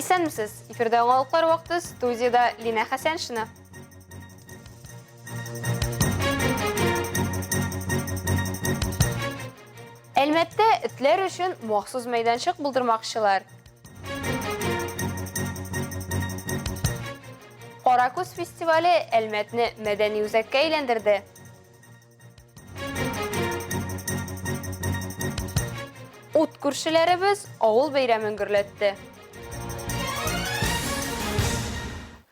Исәнмесез! Эфирда яңалыклар вакыты, студиядә Линә Хәсәншина. Әлмәттә этләр өчен махсус мәйданчык булдырмакчылар. Каракүз фестивале Әлмәтне мәдәни үзәккә әйләндерде. Ут күршеләребез авыл бәйрәмен гөрләтте.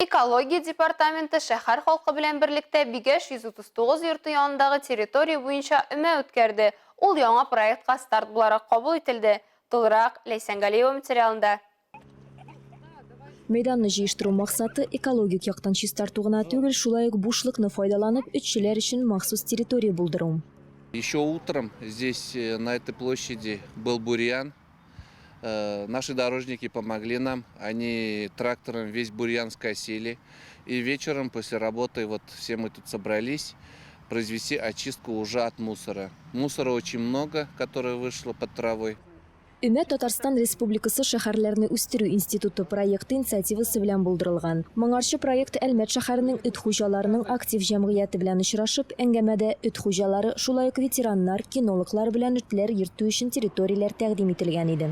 Экология департаменты шәһәр халкы белән берлектә Бигәш 139 йорты янындагы территория буенча өмә үткәрде. Ул яңа проектка старт буларак кабул ителде. Тулырак Ләйсән Галиева материалында. Мәйданны җыештыру максаты экологик яктан чистарту гына түгел, шулай ук бушлыкны файдаланып, эшчеләр өчен махсус территория булдыру. Еще утром здесь, на этой площади, был бурьян. Наши дорожники помогли нам, они трактором весь бурьян скосили. И вечером после работы вот все мы тут собрались произвести очистку уже от мусора. Мусора очень много, которое вышло под травой. Өмә Татарстан Республикасы шәһәрләрне үстерү институты проекты инициативасы белән булдырылган. Моңарчы проект Әлмәт шәһәренең эт хуҗаларының актив җәмгыяте белән очрашып, әңгәмәдә эт хуҗалары, шулай ук ветераннар, кинологлар белән этләр йөртү өчен территорияләр тәкъдим ителгән иде.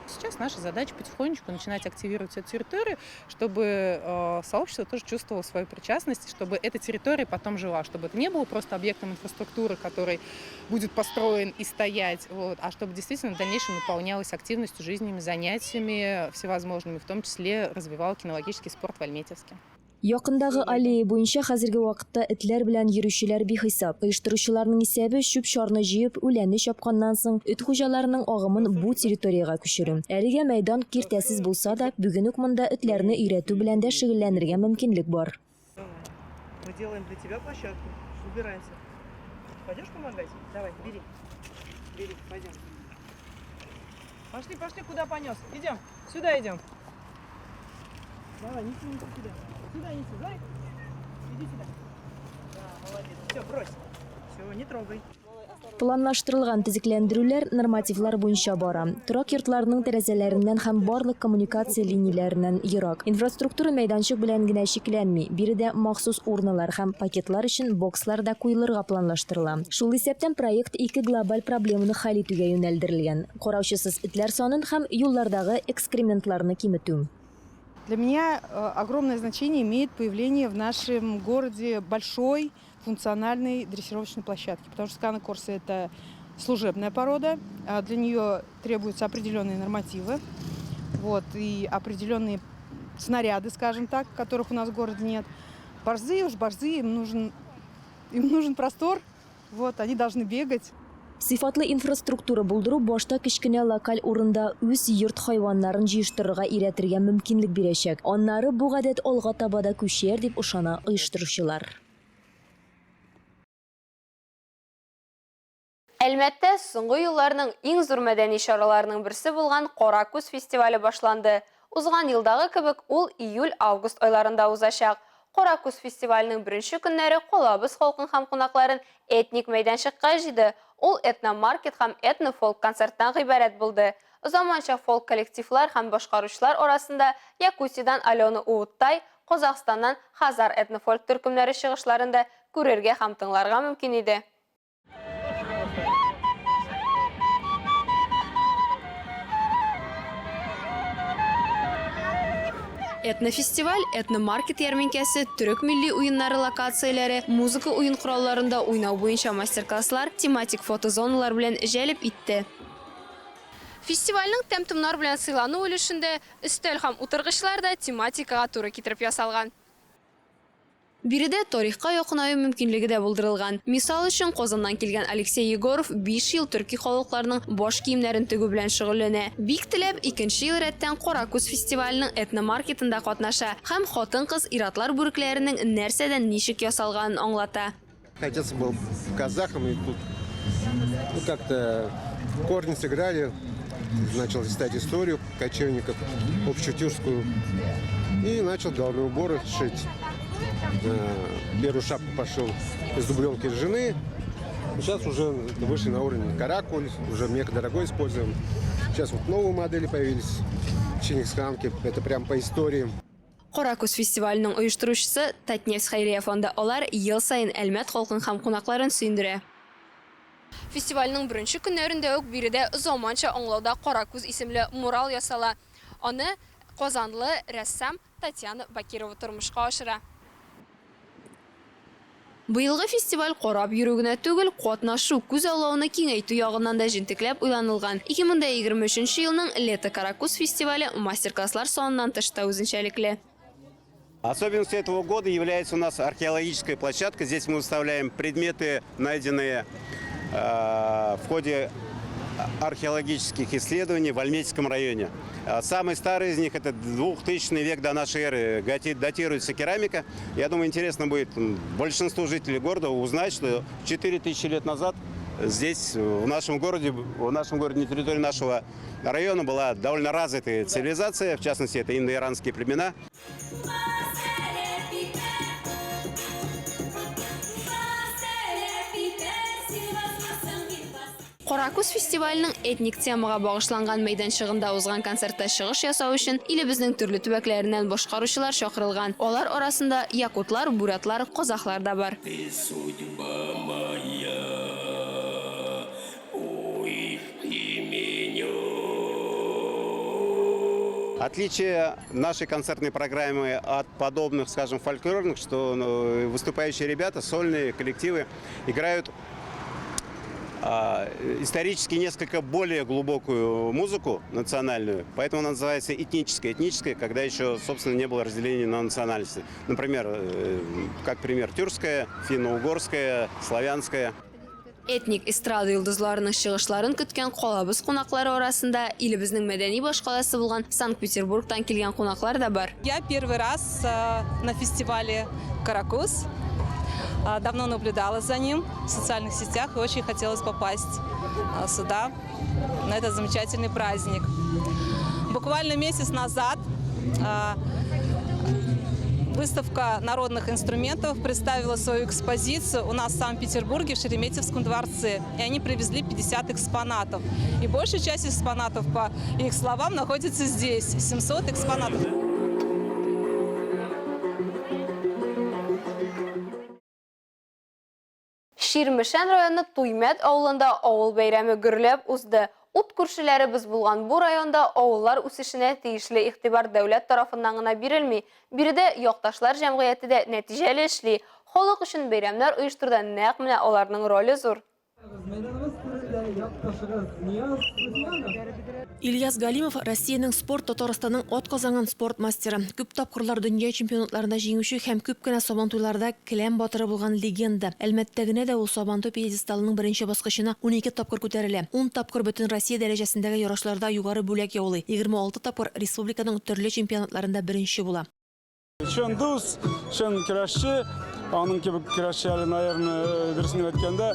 Сейчас наша задача потихонечку начинать активировать эту территорию, чтобы сообщество тоже чувствовало свою причастность, чтобы эта территория потом жила, чтобы это не было просто объектом инфраструктуры, который будет построен и стоять, вот, а чтобы действительно в дальнейшем наполнялась активностью, жизненными занятиями всевозможными, в том числе развивал кинологический спорт в Альметьевске. Якындагы аллея буенча хәзерге вакытта этләр белән йөрүчеләр бихисап. Оештыручыларның исәбе, чүп-чарны җыеп, үләнне чапканнан соң, эт хуҗаларының агымын бу территориягә күчерү. Әлегә мәйдан киртәсез булса да, бүген үк монда этләрне өйрәтү белән дә шөгыльләнергә мөмкинлек бар. Мы делаем для тебя площадку. Убираемся. Пойдешь помогать? Давай, бери. Бери, пойдем. Пошли, пошли, куда понес? Идем, сюда идем. Давай, неси, неси сюда. Сюда неси, давай. Иди сюда. Да, молодец. Все, брось. Все, не трогай. Планлаштырылган төзекләндерүләр нормативлар буенча бара. Торак йортларының тәрәзәләреннән һәм барлык коммуникация линияләреннән ерак. Инфраструктура мәйданчык белән генә чикләнми. Биредә махсус урналар һәм пакетлар өчен бокслар да куелырга планлаштырыла. Шул исәптән проект ике глобаль проблеманы хәл итүгә юнәлдерелгән, караучысыз этләр санын һәм юллардагы экскрементларны киметү. Для меня огромное значение имеет появление в нашем городе большой функциональной дрессировочной площадки, потому что Кане Корсо – это служебная порода, для нее требуются определенные нормативы, вот, и определенные снаряды, скажем так, которых у нас в городе нет. Борзые уж борзые, им нужен простор, вот, они должны бегать. Сыйфатлы инфраструктура булдыру башта кечкенә локаль урында үз йорт хайваннарын җыештырырга өйрәтергә мөмкинлек бирәчәк. Аннары бу гадәт алга таба да күчәр дип ышана оештыручылар. Әлмәттә соңгы елларның иң зур мәдәни чараларының берсе булган Каракүз фестивале башланды. Узган елдагы кебек ул июль-август айларында узачак. Каракүз фестиваленең беренче көннәре калабыз халкын һәм кунакларын этник мәйданчыкка җыйды. Ул этномаркет һәм этно-фолк концерттан гыйбарәт булды. Заманча фолк коллективлар һәм башкаручылар арасында Якутиядән Алена Ууттай, Казахстаннан Хазар этнофольк төркемнәре чыгышларын да күрергә һәм тыңларга мөмкин иде. Этнофестиваль, этномаркет ярминкәсе, төрек милли уеннары локацияләре, музыка уен коралларында уйнау буенча мастер-класслар, тематик фотозоналар белән җәлеп итте. Фестивальнең тәм-томнар белән сыйлану өлешендә өстәл һәм утыргычлар да тематикага туры китереп ясалган. Биредә тарихка якынаю мөмкинлеге дә булдырылган. Мисал өчен, Казаннан килгән Алексей Егоров 5 ел төрки халыкларның баш киемнәрен тегү белән шөгыльләнә. Бик теләп, икенче ел рәттән Каракүз фестиваленең этномаркетында катнаша һәм хатын-кыз, ир-атлар бүрекләренең нәрсәдән ничек ясалганын аңлата. Отец был казахом, и тут, ну, как-то корни сыграли. Начал читать историю кочевников, общетюркскую, и начал головные уборы шить. Первую шапку пошил из дубленки жены. Сейчас уже вышли на уровень каракуль, уже мех дорогой используем. Сейчас вот новые модели появились. Кочевник с Камки, это прям по истории. Каракүз фестиваленең оештыручысы Татнефть хәйрия фонды. Алар ел саен Әлмәт халкын һәм кунакларын сөендерә. Фестивальнең беренче көннәрендә үк биредә заманча аңлауда Каракүз исемле мурал ясала. Аны казанлы рәссам Татьяна Бакирова тормышка ашыра. Быелгы фестиваль карап йөрү генә түгел, катнашу, күзаллауны киңәйтү ягыннан да җентекләп уйланылган. 2023 нче елның Лето Каракүз фестивале мастер-класслар саныннан тыш та үзенчәлекле. Особенностью этого года является у нас археологическая площадка. Здесь мы выставляем предметы, найденные в ходе археологических исследований в Альметьевском районе. Самый старый из них – это 2000 век до нашей эры, датируется керамика. Я думаю, интересно будет большинству жителей города узнать, что 4000 лет назад здесь, в нашем городе, на территории нашего района была довольно развитая цивилизация, в частности, это индоиранские племена. Каракүз фестиваленең этник темага багышланган мәйданчыгында узган концертта чыгыш ясау өчен илебезнең төрле төбәкләреннән башкаручылар чакырылган. Алар арасында якутлар, бурятлар, казахлар да бар. Ты судьба моя, ой, ты меня. Отличие нашей концертной программы от подобных, скажем, фольклорных, что, ну, выступающие ребята, сольные коллективы играют исторически несколько более глубокую музыку национальную, поэтому она называется этническая. Этническая, когда еще, собственно, не было разделения на национальности. Например, как пример, тюркская, финно-угорская, славянская. Этник эстрада йолдызларының чыгышларын көткән калабыз кунаклары арасында илебезнең мәдәни башкаласы булган Санкт-Петербургтан килгән кунаклар да бар. Я первый раз на фестивале «Каракуз». Давно наблюдала за ним в социальных сетях и очень хотелось попасть сюда, на этот замечательный праздник. Буквально месяц назад выставка народных инструментов представила свою экспозицию у нас в Санкт-Петербурге в Шереметьевском дворце. И они привезли 50 экспонатов. И большая часть экспонатов, по их словам, находится здесь. 700 экспонатов. Чирмешән районы Туймәт авылында авыл бәйрәме гөрләп узды. Ут күршеләребез булган бу районда авыллар үсешенә тиешле игътибар дәүләт тарафыннан гына бирелми. Биредә якташлар җәмгыяте дә нәтиҗәле эшли. Халык өчен бәйрәмнәр оештыруда нәкъ менә аларның роле зур. Ильяс Галимов Россиянең спорт, Татарстанның атказанган спорт мастеры. Күп тапкырлар дөнья чемпионатларында җиңүче һәм күп кенә сабантуйларда келәм батыры булган легенда. Әлмәттә генә дә ул сабантуй пьедесталының беренче баскычына 12 тапкыр күтәрелә. 10 тапкыр бөтен Россия дәрәҗәсендәге ярышларда югары бүләк яулый. 26 тапкыр республиканың төрле чемпионатларында беренче була. Чын дус, чын көрәшче, аның кебек көрәшче әле, наверное, дөресен әйткәндә,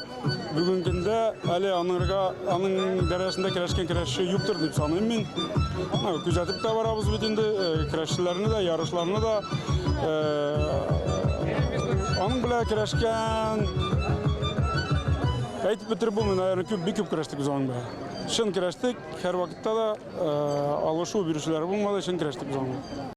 бүгенге көндә әле аныңга аның дәрәҗәсендә көрәшкән көрәшче юктыр дип саныйм мин. Күзәтеп тә барабыз бит инде көрәшчеләрне дә, ярышларны да. Аның белән көрәшкән әйтеп бетереп булмый, наверное, күп, бик күп көрәштек без аның белән. Чын көрәштек, һәр вакытта да алышу бирүчеләр булмады, чын көрәштек без аның белән.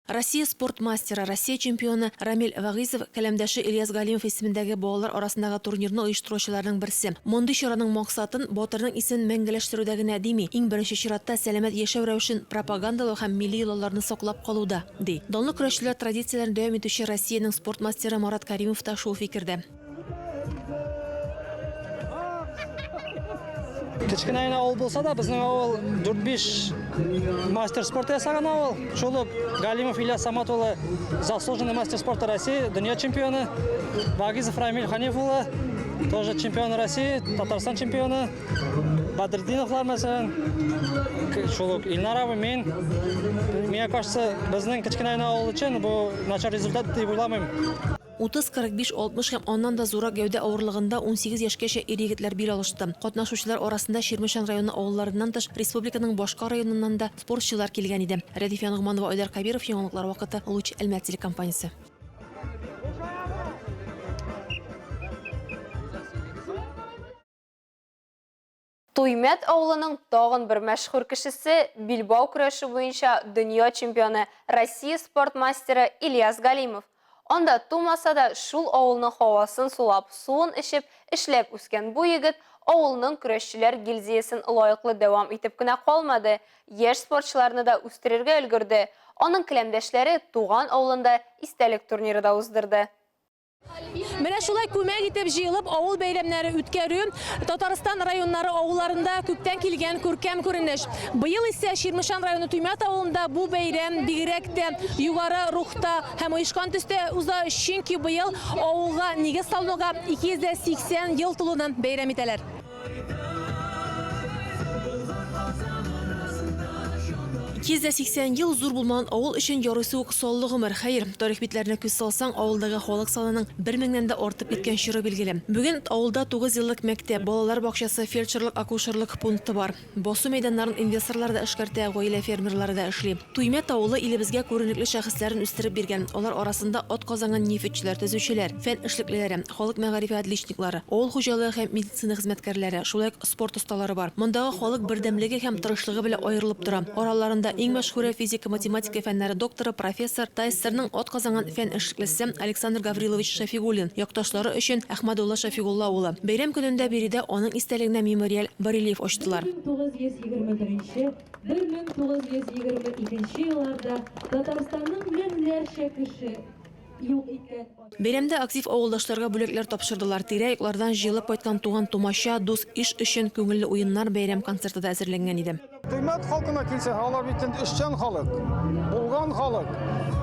Россия спорт мастеры, Россия чемпионы Рамил Вагизов каләмдәше Ильяс Галимов исемендәге балалар арасындагы турнирны оештыручыларның берсе. Мондый чараның максатын батырның исемен мәңгеләштерүдә генә дими, иң беренче чиратта сәламәт яшәү рәвешен пропагандалау һәм милли йолаларны саклап калуда, ди. Данлы көрәшчеләр традицияләрен дәвам итүче Россиянең спорт мастеры Марат Каримов та шул фикердә. Кечкенә генә авыл булса да, безнең авыл 4-5 мастер спорта ясаган авыл. Шул ук Галимов Ильяс Самат улы заслуженный мастер спорта России, дөнья чемпионы. Вагизов Рамиль Ханиф улы тоже чемпион России, Татарстан чемпионы. Бадретдиновлар мәсәлән, шул ук Илнар абый, мин. Миңа кажется, безнең кечкенә генә авыл өчен бу начар результат дип уйламыйм. 30, 45, 60 һәм аннан да зуррак гәүдә авырлыгында 18 яшькәчә ир-егетләр бил алышты. Катнашучылар арасында Чирмешән районы авылларыннан тыш республиканың башка районыннан да спортчылар килгән иде. Рәдифә Ногманова, Айдар Кабиров, яңалыклар вакыты, Луч Әлмәт телекомпаниясе. Туймәт авылының тагын бер мәшһүр кешесе, билбау көрәше буенча дөнья чемпионы, Россия спорт мастеры Ильяс Галимов. Анда тумаса да, шул авылның һавасын сулап, суын эчеп, эшләп үскән бу егет авылның көрәшчеләр гильдиясен лаеклы дәвам итеп кенә калмады, яшь спортчыларны да үстерергә өлгерде. Аның келәмдәшләре туган авылында истәлек турниры да уздырды. Менә шулай күмәк итеп җыелып авыл бәйрәмнәре үткәрү Татарстан районнары авылларында күптән килгән күркәм күренеш. Быел исә Чирмешән районы Туймәт авылында бу бәйрәм бигрәк тә югары рухта һәм оешкан төстә уза, чөнки быел авылга нигез салынуга 280 ел тулуны бәйрәм итәләр. 280 ел зур булмаган авыл өчен ярыйсы ук саллы гомер. Хәер, тарих битләренә күз салсаң, авылдагы халык санының бер меңнән дә артып киткән чоры билгеле. Бүген авылда тугызъеллык мәктәп, балалар бакчасы, фельдшерлык-акушерлык пункты бар. Басу мәйданнарын инвесторлар да эшкәртә, гаилә фермерлары да эшли. Туймәт авылы илебезгә күренекле шәхесләрен үстереп биргән. Алар арасында атказанган нефтьчеләр, төзүчеләр, фән эшлеклеләре, халык мәгарифе отличниклары, авыл хуҗалыгы һәм медицина хезмәткәрләре, шулай ук спорт осталары бар. Мондагы халык бердәмлеге һәм тырышлыгы белән аерылып тора. Араларында иң мәшһүре, физика-математика фәннәре докторы, профессор, ТАССРның атказанган фән эшлеклесе Александр Гаврилович Шәфигуллин, якташлары өчен Әхмәдулла Шәфигулла улы. Бәйрәм көнендә биредә аның истәлегенә мемориаль барельеф ачтылар. 1921 1922 елларда Татарстанның меңнәрчә кеше юк иткән. Бәйрәмдә актив авылдашларга бүләкләр тапшырдылар, тирә-яклардан җыелып кайткан туган-тумача, дус-иш өчен күңелле уеннар, бәйрәм концерты да әзерләнгән иде. Туймәт халкына килсәк, алар бит инде эшчән халык, булган халык.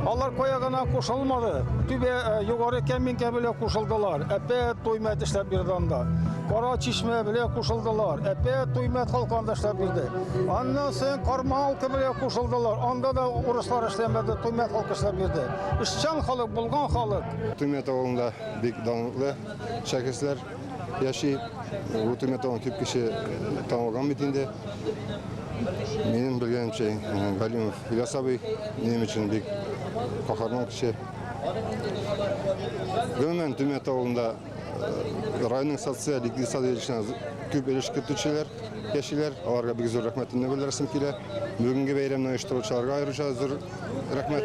Алар кая гына кушылмады. Түбә, Югары Кәминкә белән кушылдылар. Әпәт Туймәт эшләп бирде анда. Кара Чишмә белән кушылдылар. Әпәт Туймәт халкы анда эшләп бирде. Аннан соң Кармалка белән кушылдылар. Анда да урыслар эшләмәде, Туймәт халкы эшләп бирде. Эшчән халык, булган халык. Туймәт авылында бик данлыклы шәхесләр яши. Бу Туймәт авылын күп кеше танылган бит инде. Минем белгәнемчә, Галимов Ильяс абый минем өчен бик каһарман кеше. Гомумән, Туймәт авылында районның социаль, икътисади өлешенә күп өлеш кертүчеләр яшиләр. Аларга бик зур рәхмәтемне белдерәсем килә. Бүгенге бәйрәмне оештыручыларга аеруча зур рәхмәт.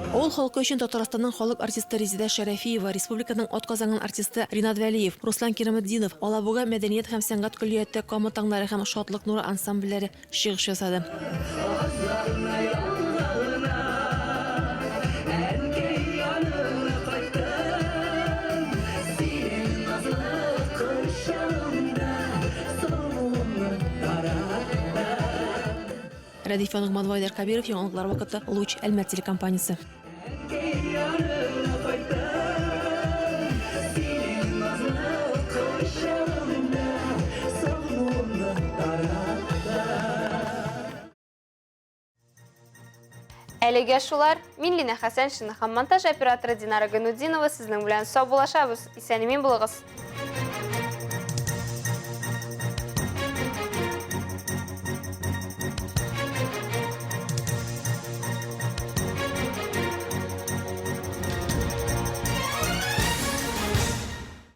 Авыл халкы өчен Татарстанның халык артисты Резеда Шәрәфиева, республиканың атказанган артисты Ринат Вәлиев, Руслан Кираметдинов, Алабуга мәдәният һәм сәнгать көллияте Кама таңнары һәм Шатлык нуры ансамбльләре чыгыш ясады. Рәдифә Ногманова, Айдар Кабиров, Яңалыклар вакыты, Луч, Әлмәт телекомпаниясе. Әлегә шулар. Мин Лина Хәсәншина һәм монтаж операторы Динара Гайнутдинова сезнең белән саубуллашабыз. Исән-имин булыгыз.